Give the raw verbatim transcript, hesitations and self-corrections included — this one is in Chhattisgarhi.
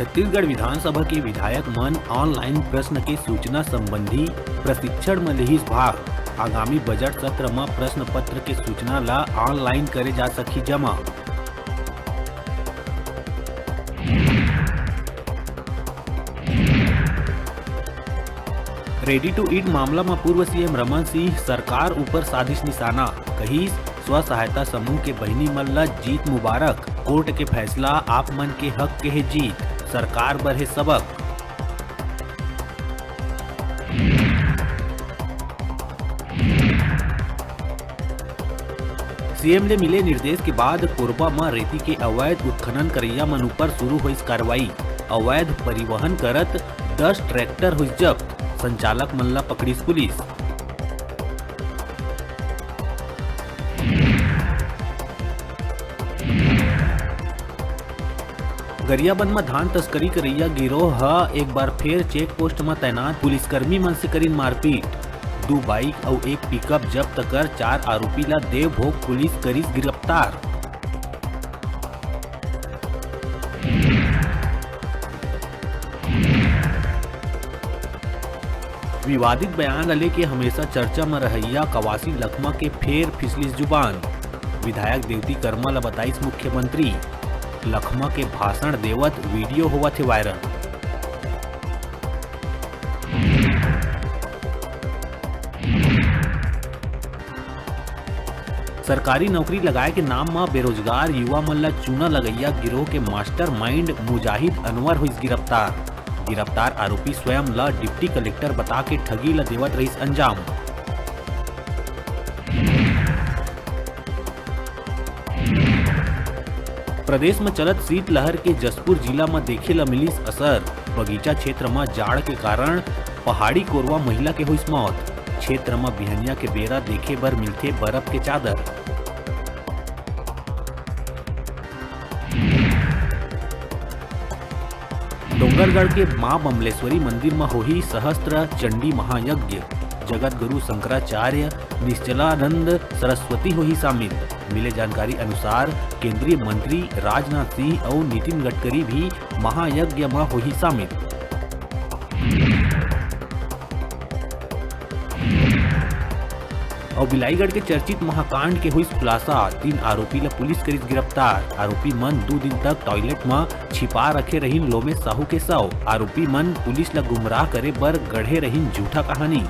छत्तीसगढ़ विधानसभा के विधायक मन online प्रश्न के सूचना संबंधी प्रशिक्षण म लिहिस भाग। आगामी बजट सत्र म प्रश्न पत्र के सूचना ल online करे जा सकही जमा। Ready to eat मामला म पूर्व सीएम रमन सिंह सरकार ऊपर साधिस निशाना, कहिस, स्व सहायता समूह के बहिनी मन ल जीत मुबारक, कोर्ट के फैसला आप मन के हक के हे जीत, सरकार बर हे सबक। सीएम ले मिले निर्देश के बाद कोरबा म रेती के अवैध उत्खनन करइया मन ऊपर शुरू होइस कार्रवाई। अवैध परिवहन करत दस ट्रैक्टर होइस जब्त, संचालक मन ला पकड़िस पुलिस। गरियाबंद म धान तस्करी करइया गिरोह ह एक बार फेर चेक पोस्ट म तैनात पुलिसकर्मी मन से करिन मारपीट। दू बाइक अउ एक पिकअप जब्त कर चार आरोपी ला देवभोग पुलिस करिस गिरफ्तार। विवादित बयान ला लेके हमेशा चर्चा म रहइया कवासी लखमा के फेर फिसलिस जुबान। विधायक देवती कर्मा ला बताइस मुख्यमंत्री। लखमा के भाषण देवत वीडियो होवत हे वायरल। सरकारी नौकरी लगाए के नाम म बेरोजगार युवा मन ल चूना लगइया गिरोह के मास्टरमाइंड मुजाहिद अनवर होइस गिरफ्तार। गिरफ्तार आरोपी स्वयं ल डिप्टी कलेक्टर बता के ठगी ल देवत रहिस अंजाम। प्रदेश म चलत शीतलहर के जशपुर जिला म देखे ल मिलिस असर। बगीचा क्षेत्र म जाड़ के कारण पहाड़ी कोरवा महिला के होइस मौत। क्षेत्र म बिहनिया के बेरा देखे बर मिलथे बरफ के चादर। डोंगरगढ़ के मां बमलेश्वरी मंदिर म होही सहस्त्र चंडी महायज्ञ। जगत गुरु शंकराचार्य निश्चलानंद सरस्वती होही शामिल। मिले जानकारी अनुसार केंद्रीय मंत्री राजनाथ सिंह अउ नितिन गडकरी भी महायज्ञ म होही शामिल। अउ बिलाईगढ़ के चर्चित महाकांड के होइस खुलासा, तीन आरोपी ल पुलिस करिस गिरफ्तार। आरोपी मन दू दिन तक टॉयलेट म छिपा रखे रहिन लोमेश साहू के शव। आरोपी मन पुलिस ल गुमराह करे बर गढ़े रहिन झूठा कहानी।